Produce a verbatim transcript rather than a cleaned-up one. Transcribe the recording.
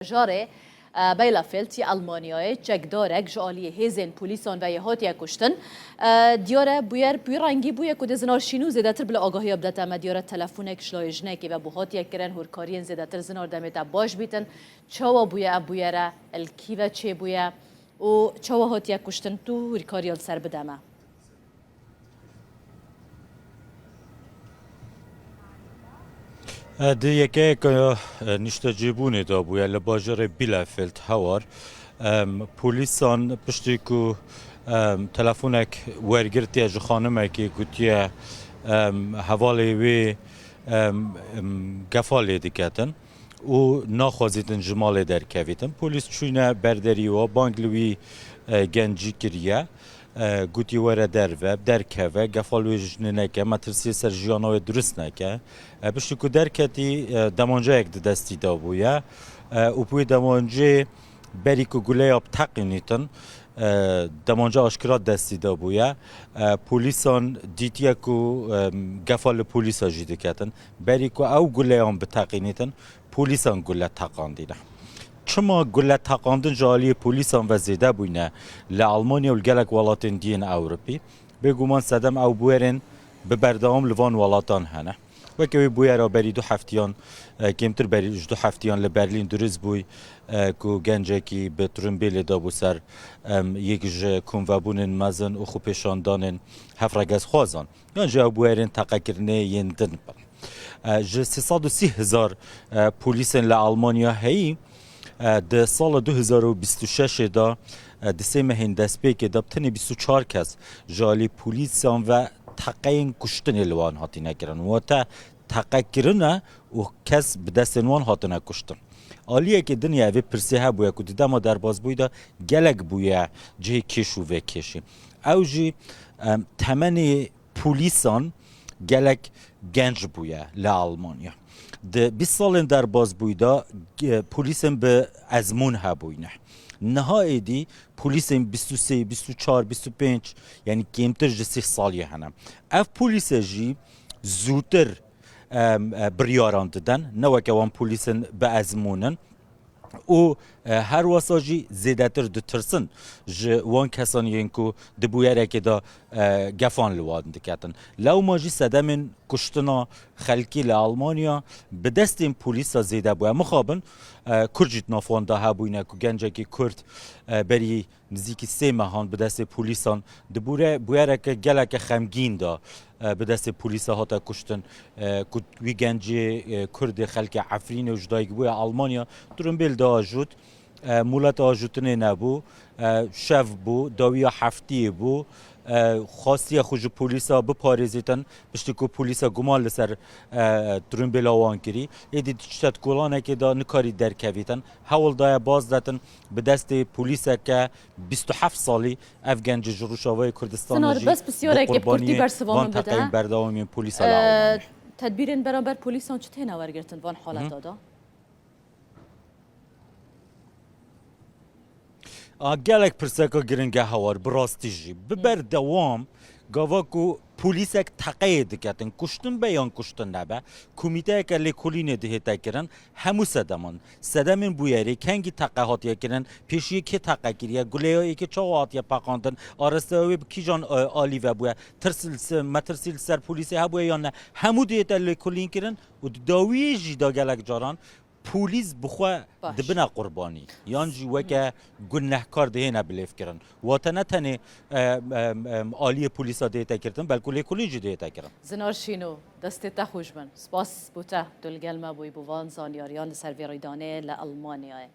Bajarê, e, Bielefeld yê Elmanyayê çekdarek ji aliyê hêzên polîsan ve yê hatiye kuştin. E, diyar e, bûyer bi wî rengî bûye ku dê Zinar Şînû zêdetir bila agahiya bidete me. Diyar e, telefonek ji layê jinekê ve bû hatiye kirin, hûrkariyên zêdetir Zinar demê te baş bîtin. Çawa bûye ev bûyere, li kî ve çêbûye û çawa hatiye kuştin? Tu hûrkariya li ser bide me. E, di yekeyeke, e, niştecîbûnê de bûye li bajarê Bielefeld Hewar. Em, polîsan piştî ku, em, telefonek wergirtiye ji xanimekê, gotiye, em, hevalê wê, em, em, gefa lê diketin û naxwazîtin ji malê derkevîtin. Polîs çûyne ber derî wa, bang li wî, e, gencî kiriye. E, gotî, "Were derve, derkeve, gefa li wê jinê neke, metirsiyê ser jiyana wê durist neke." E, piştî ku derketî, e, demanceyek di destî de bûye, e, û bi wê demancê berî ku guleya biteqînîtin, e, demance aşkira destî de bûye. E, polîsan dîtiye ku, e, gefa li polîsa jî diketin. Berî ku ew guleyan biteqînîtin, polîsan gule teqandîne. Çima gule teqandin ji aliyê polîsan ve zêde bûyne li Almanya û li gelek welatên diyên Ewropî? Bêguman sedem ew bûyerên bi berdewam li van welatan hene. Weke wê bûyera berî du heftiyan, e, kêmtir berî ji du heftiyan li Berlîn durist bûy, e, ku gencekî bi tirimbêlê dabû ser, em, yek ji komvebûnên mezin û xwepêşandanên hevregezxwazan. Yan jî ew bûyerên teqekirinê yên din bin. E, ji sê sed û sî hezar, e, polîsên li Almanya heyî, e, di sala du hezar û bîst û şeş de, e, di sê mehên destpêkê de bi tenê bîst û çar kes ji alî polîsan ve teqeyên kuştinê li wan hatine kirin. Wate teqe kirine û kes bi destên wan hatine kuştin. Aliyekê din ya vê pirsê hebûye ku di dema derbasbûyî de gelek bûye cihê kêş û vêkêşî. Ew jî, em, temenê polîsan gelek genc bûye li Almanya. Di bîst salên derbasbûyî de, e, polîsên bi ezmûn hebûyne. Niha êdî polîsên bîst û sê, bîst û çar, bîst û pênc, yanî kêmtir ji sîh salî hene. Ev polîse jî zûtir, em, e, biryaran didin, ne weke wan polîsên bi ezmûn in. Û, e, her wesa jî zêdetir ditirsin ji wan kesan yên ku di bûyerekê de, e, gefan li wan diketin. Lewma jî sedemên kuştina xelkê li Almanya bi destên polîsa zêde bûye. Mixabin, e, Kurd jî di nav wan de hebûyne ku gencekî Kurd, e, berî nizîkî sê mehan bi destê polîsan di bûre-, bûyereke geleke xemgîn de, e, bi destê polîsa hate kuştin, e, ku wî gencê, e, Kurdê xelkê Efrînê û ji dayik bûye Almanya, tirimbêl diajot, e, molet ajûtinê nebû, e, şev bû, dawiya heftiyê bû, e, xwastiye xwe ji polîsa biparêzîtin, piştî ku polîsa guman li ser, e, tirimbêla wan kirî. Êdî diçite di kolanekê de nikarî derkevîtin. Hewl daye baz detin, bi destê polîseke bîst û heft salî ev gencê ji Rojavayê Kurdistanê Sinar, jî bes pisyarek bi kurtî bersiva min bide. Teqeyên berdewamên polîsa li Almanyê. Tedbîrên beraber polîsan çi têne wergirtin van haleta de? A, gelek pirseka giring e Hawar, bi rastî jî. Bi berdewam, gava ku polîsek teqeyê diketin, kuştin be yan kuştin nebe, komîteyeke lêkolînê dihête kirin, hemû sedeman, sedemên bûyerê, kengî teqe hatiye kirin, pêşiyê kê teqe kiriye, guleya êkê çawa hatiye peqandin, aresteya wê bi kîjan, e, alî ve bûye, tirs li se-, metirsî li ser polîsê hebûye yan ne, hemû dihête lêkolîn kirin û di dawiyê jî de gelek caran polîs bi xwe Baş. dibine qurbanî. Yan jî weke gunehkar dihêne bilêvkirin. Wate ne tenê, e, e, e, aliyê polîsa dihête girtin, belkû lêkolîn jî dihête kirin. Zinar Şîno, destê te xweş bin. Spas bo te, tu li gel me bûyî bo van zanyariyan li ser vê rêdanê li Almanyayê.